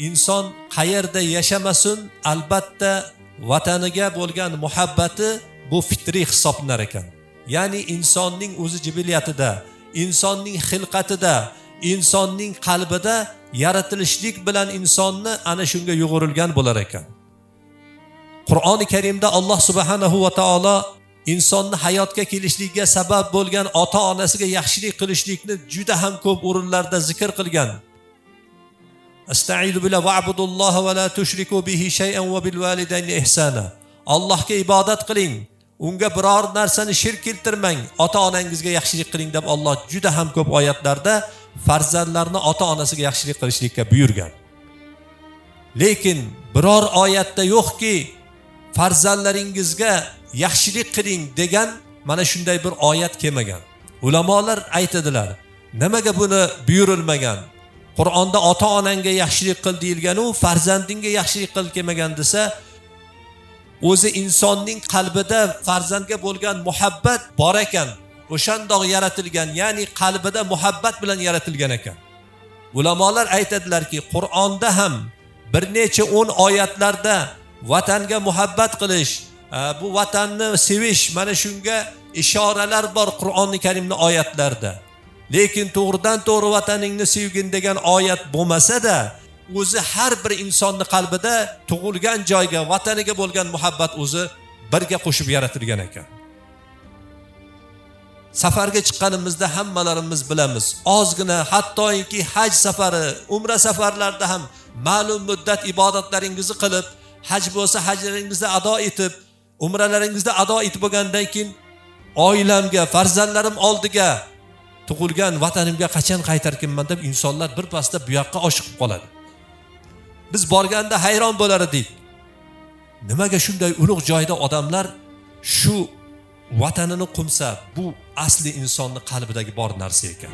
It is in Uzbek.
Inson qayerda yashamasin, albatta vataniga bo'lgan muhabbati bu fitriy hisoblanar ekan. Ya'ni insonning o'zi jibiliyatida, insonning xilqatida, insonning qalbida yaratilishlik bilan insonni ana shunga yo'g'rilgan bo'lar ekan. Qur'oni Karimda Alloh subhanahu va taolo insonni hayotga kelishligiga sabab bo'lgan ota-onasiga yaxshilik qilishlikni juda ham ko'p o'rinlarda zikr qilgan. Astaizu billah wa'budulloha va la tushriku bihi shay'an va bil validayni ihsana. Allohga ibodat qiling, unga biror narsani shirk keltirmang, ota-onangizga yaxshilik qiling deb Alloh juda ham ko'p oyatlarda farzandlarni ota-onasiga yaxshilik qilishlikka buyurgan. Lekin biror oyatda yo'qki farzandlaringizga yaxshilik qiling degan mana shunday bir oyat kelmagan. Ulamolar aytadilar, nimaga buni buyurilmagan? Qur'onda ota-onangga yaxshilik qil deyilgan u farzandingga yaxshilik qil kelmagan desa, o'zi insonning qalbida farzandga bo'lgan muhabbat bor ekan, o'shandoq yaratilgan, ya'ni qalbida muhabbat bilan yaratilgan ekan. Ulamolar aytadilarki, Qur'onda ham bir necha 10 oyatlarda vatanga muhabbat qilish, bu vatanni sevish, mana shunga ishoralar bor Qur'oni Karimning oyatlarida. Lekin to'g'ridan to'g'ri vataningni sevgin degan oyat bo'lmasa-da, o'zi har bir insonning qalbida tug'ilgan joyga, vataniga bo'lgan muhabbat o'zi birga qo'shib yaratilgan ekan. Safarga chiqqanimizda hammalarimiz bilamiz, ozgina hattoki haj safari, umra safarlarida ham ma'lum muddat ibodatlaringizni qilib, haj bo'lsa hajlaringizni ado etib, umralaringizni ado etib bo'lgandan keyin oilamga, farzandlarim oldiga, tug'ilgan vatanimga qachon qaytarkinman deb insonlar bir pasda bu yoqqa oshiqib qoladi. Biz borganda hayron bo'lar edik. Nimaga shunday ulug' joyda odamlar shu vatanini qumsab, bu asli insonning qalbidagi bor narsa ekan.